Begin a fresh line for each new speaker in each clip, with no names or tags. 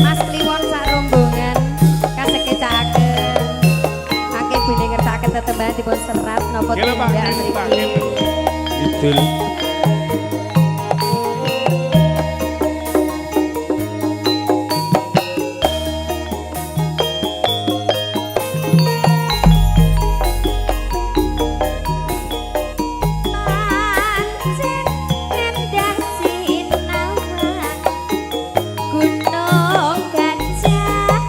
Mas Kliwon sak rombongan kasekecakaken. Akeh bilih ngersakaken tetembangan dipun serat napa
Gila, Pak.
tindak
Pak.
mriki.
Idul.
Pancen endah sinawang Gunung Gajah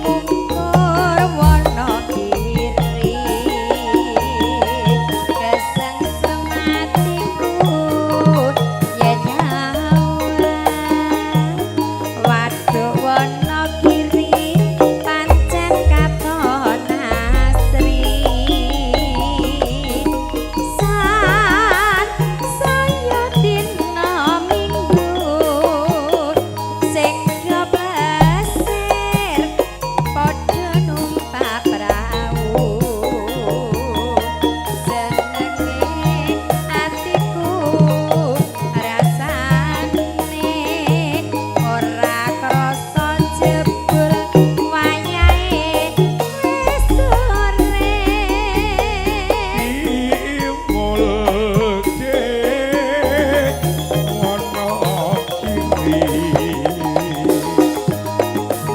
mungkur Wonogiri kesengsem atiku yen nyawang waduk Wonogiri pancen katon asri san saya dina Minggu sing do plesir padha numpak prau senenge atiku rasane ora krasa jebul wayahe wis sore.
Tiwul dek Wonogiri.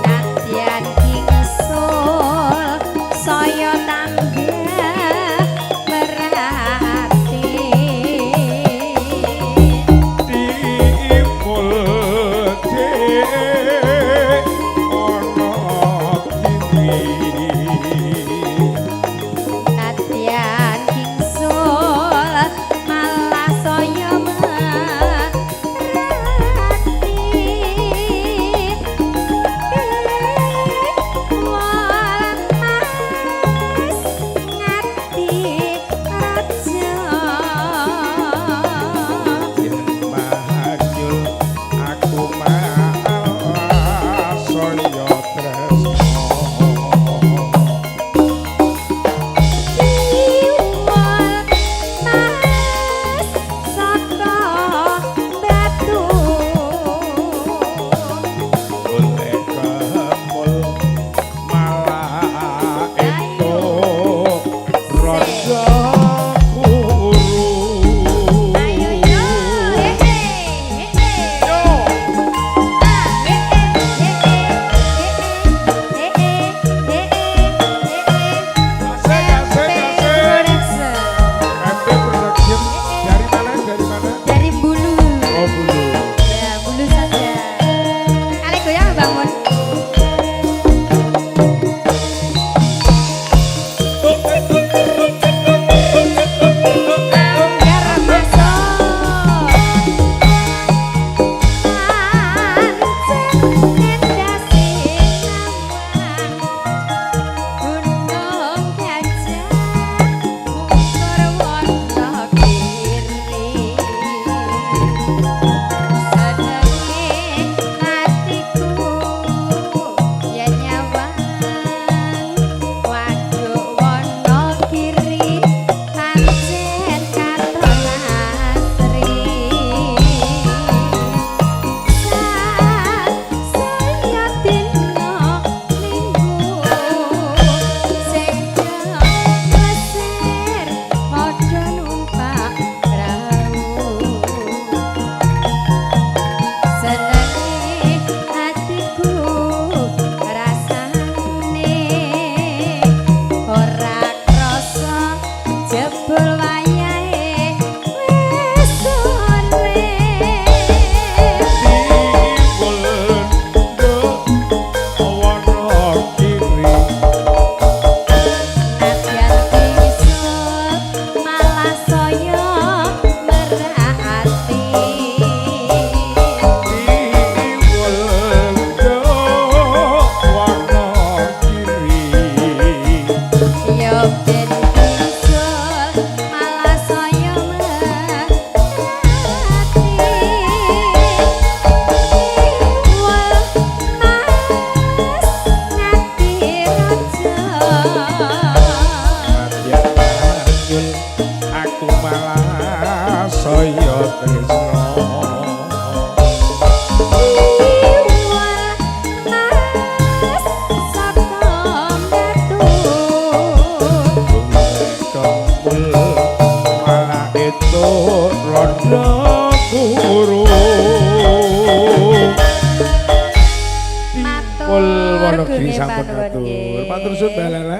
Nadyan kingsul saya tambah merhati.
Tiwul dek Wonogiri.
Nadyan kingsul malah saya merhati. Wal Mas Ngati Raja.
Yen manyul aku malah saya tresno.
Tiwul Mas saka Batu.
Golek kemul malah entuk rada kuru.
Ayo yo, hehe, hehe.
Yo.
Ah, hehe, hehe, hehe, hehe, hehe.
Asik, asik,
MP
asik.
Production.
MP Production dari mana? Dari mana?
Dari Bulu.
Oh, Bulu.
Ya, Bulu saja. Kali goyang bangun. Anggar masuk. Pancen endah sinawang Gunung Gajah mungkur Wonogiri senenge atiku yen nyawang waduk Wonogiri pancen katon asri san saya dina Minggu sing do plesir padha numpak prau senenge atiku rasane ora krasa jebul wayahe wis sore.
Tiwul nduk Wonogiri.
Nadyan kingsul malah saya merhati.
Tiwul nduk Wonogiri.
Yo ben kingsul malah saya merhati. Tiwul Mas Ngati Raja.
Nadyan manyul aku malah saya tresno.
Tiwul Mas
sampun
Pak nuwun,
atur.
nggih.
Matur suwun, Mbak Lala.